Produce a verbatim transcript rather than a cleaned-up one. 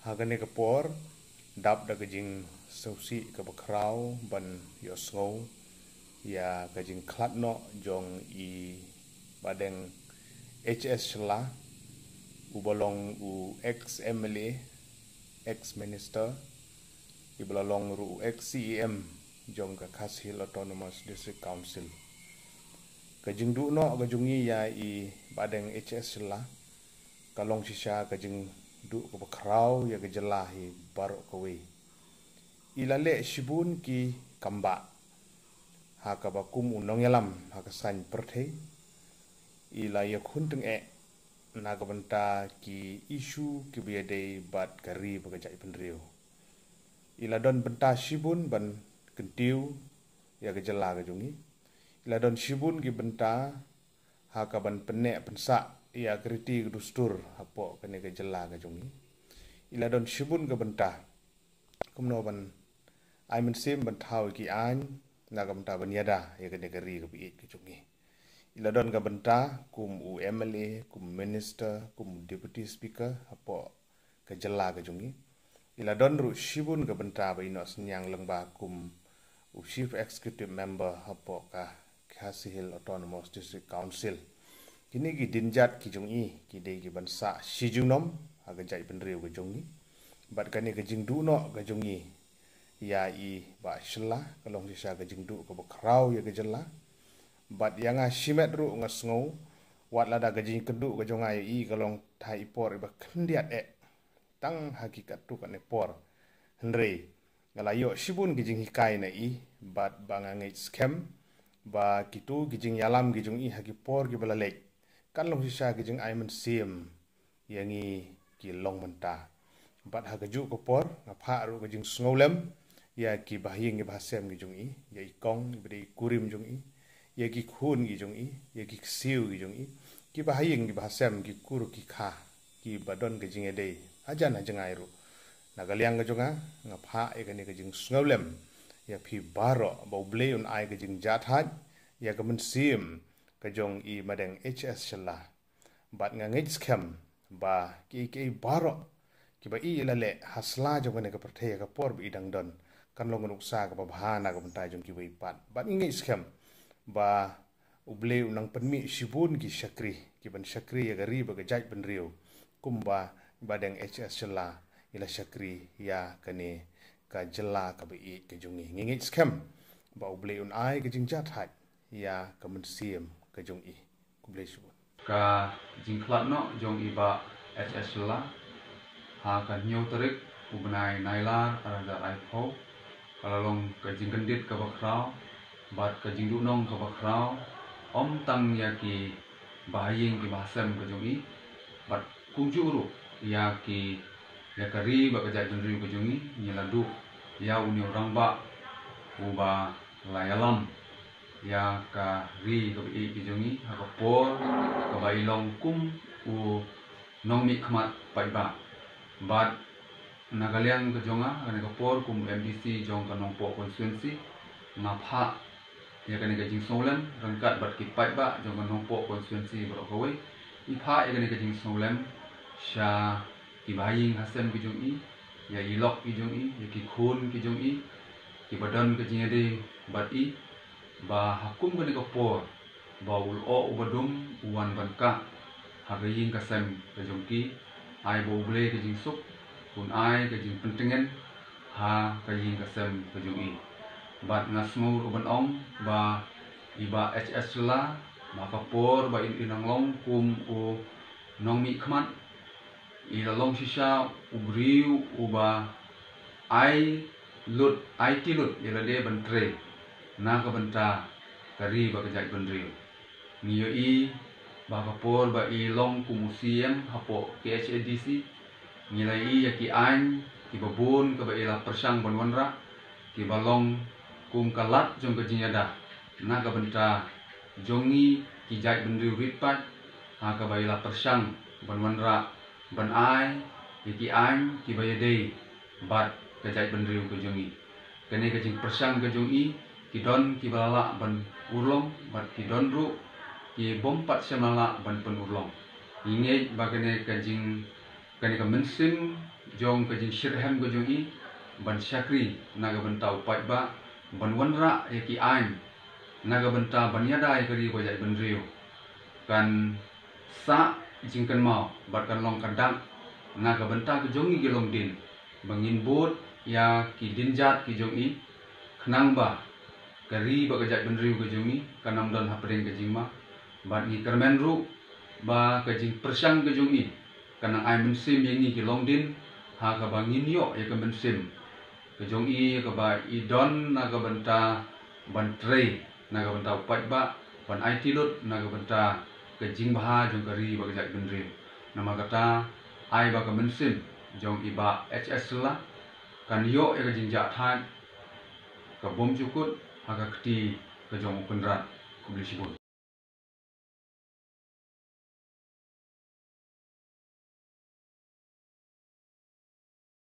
Ha kane ka por, dap da ka jingsngewsih kaba khraw ban ïohsngew ïa ka jingkhlad noh jong i Bahdeng H S Shylla, uba long u ex M L A, ex minister, iba la long ruh u ex C E M jong ka Khasi Hills Autonomous District Council. Ka jingduh noh ka jong i ïa i Bahdeng H S Shylla ka long shisha ka jingduh kaba khraw ïa ka jylla hi baroh kawei. I la leh shibun ki kambah ha kaba kum u nongïalam ha ka saiñ pyrthei. I la ïakhun tyngeh na ka bynta ki issue kiba ïadei bad ka ri bad ka jaitbynriew. I la don bynta shibun ban kyntiew ïa ka jylla ka jong i. I la don shibun ki bynta ha kaban pynneh pynsah ïa ka riti ka dustur hapoh kane ka jylla ka jong i. I la don shibun ka bynta kumno ban ai mynsiem ban thaw ïa ki aiñ na ka bynta ban ïada ïa kane ka ri kaba ïeit ka jong i. I la don ka bynta kum u M L A, kum minister, kum deputy speaker hapoh ka jylla ka jong i. I la don ruh shibun ka bynta ba i noh synñiang lyngba kum u chief executive member hapoh ka Khasi Hills Autonomous District Council. Kine ki dien jait ki jong i ki dei kiban sah shi junom ha ka jaitbynriew ka jong i. Bad kane ka jingduh noh ka jong i ïa i Bah Shylla ka long shisha ka jingduh kaba khraw ïa ka jylla. Bad ïa nga shimet ruh nga sngew wat lada ka jingkynduh ka jong nga ïa i ka long tang i por iba khyndiat eh tang ha ki katto katne por. Hynrei nga la ïoh shibun ki jinghikai na i bad ba nga ngeit skhem ba kito ki jingïalam ki jong i ha ki por kiba la leit kan long shisha ki jingai mynsiem ïa ngi ki long mynta. Bad ha kajuh ka por nga phah ruh ka jingsngewlem ïa ki bahaïing ki bahasem ki jong i, ïa i kong iba dei i kurim jong i, ïa ki khun ki jong i, ïa ki ksiew ki jong i, ki bahaïing ki bahasem, ki kur ki kha, kiba don ka jingïadei hajan hajngai ruh. Na ka liang ka jong nga nga phah ïa kane ka jingsngewlem ïa phi baroh ba U Blei un ai ka jingjahthait ïa ka mynsiem ka jong i Madeng H S Shylla. Bad nga ngeit skhem ba kiei kiei baroh kiba i la leh ha sla jong kane ka pyrthei ha ka por ba i dang don kan long ka nuksa kaba bha na ka bynta jong kiwei pat. Bad nga ngeit skhem ba U Blei u nang pynmih shibun ki shakri kiban shakri ïa ka ri bad ka jaitbynriew kumba Bahdeng H S Shylla i la shakri ïa kane ka jylla kaba ïeit ka jong i. Nga ngeit skhem ba U Blei un ai ka jingjahthait ïa ka mynsiem ka jong i. Khublei shibun. Ka jingkhlad noh jong i Bah H S Shylla ha ka hynñiew tarik u bnai Nailar ar hajar arphew ka la long ka jingkyndit kaba khraw bad ka jingduhnong kaba khraw, ym tang ïa ki bahaïing ki bahasem ka jong i bad kumjuh ruh ïa ki, ïa ka ri bad ka jaitbynriew ka jong i. Ngi la duh ïa une u rangbah uba la ïalam ïa ka ri kaba ïeit ka jong i ha ka por kaba i long kum u nongmihkhmat paidbah. Bad na ka liang ka jong nga, kane ka por kum M D C jong ka Nongpoh constituency, nga phah ïa kane ka jingsngewlem ryngkat bad ki paidbah jong ka Nongpoh constituency baroh kawei. I phah ïa kane ka jingsngewlem sha ki bahaïing hasem ki jong i, ïa i lok ki jong i, ïa ki khun ki jong i kiba don ka jingïadei bad i, ba ha kum kane ka por ba u lyoh uba dum u wan ban kah ha ka ïing ka sem ka jong ki, ai ba U Blei ka jingsuk un ai ka jingpyntngen ha ka ïing ka sem ka jong i. Bad nga sngew ruh ban ong ba i Bah H S Shylla, ba ka por ba i, i nang long kum u nongmihkhmat, i la long shisha u briew uba ai lut, aiti lut ïa lade ban trei na ka bynta ka ri bad ka jaitbynriew. Ngi ïohi ba ka por ba i long kum u C E M hapoh K H A D C, ngi la ïohi ïa ki aiñ kiba bun kaba i la pyrshang ban wanrah, kiba long kum ka lad jong ka jingïada na ka bynta jong ngi ki jaitbynriew rit paid, ha kaba i la pyrshang ban wanrah ban ai ïa ki aiñ kiba ïadei bad ka jaitbynriew ka jong i. Kane ka jingpyrshang ka jong i, ki don kiba la lah ban urlong bad ki don ruh ki bym pat shym la lah ban pynurlong. Ngi ngeit ba kane ka jing, Kane ka mynsiem jong ka jingshitrhem ka jong i ban shakri na ka bynta u paidbah, ban wanrah ïa ki aiñ na ka bynta ban ïada ïa ka ri bad ka jaitbynriew kan sah jingkynmaw bad kan long ka dak na ka bynta ka jong i ki longdien, ba ngin bud ïa ki dienjat ki jong i, khnang ba ka ri bad ka jaitbynriew ka jong i kan ym don hapdeng ka jingma. Bad ngi kyrmen ruh ba ka jingpyrshang ka jong i kan nang ai mynsiem ïa ngi ki longdien, ha kaba ngin ïoh ïa ka mynsiem ka jong i kaba i don na ka bynta ban trei na ka bynta u paidbah, ban aiti lut na ka bynta ka jingbha jong ka ri bad ka jaitbynriew. Namar kata, ai ba ka mynsiem jong i Bah H S Shylla kan ïoh ïa ka jingjahthait ka bymjukut ha ka kti ka jong u Kynrad. Khublei shibun.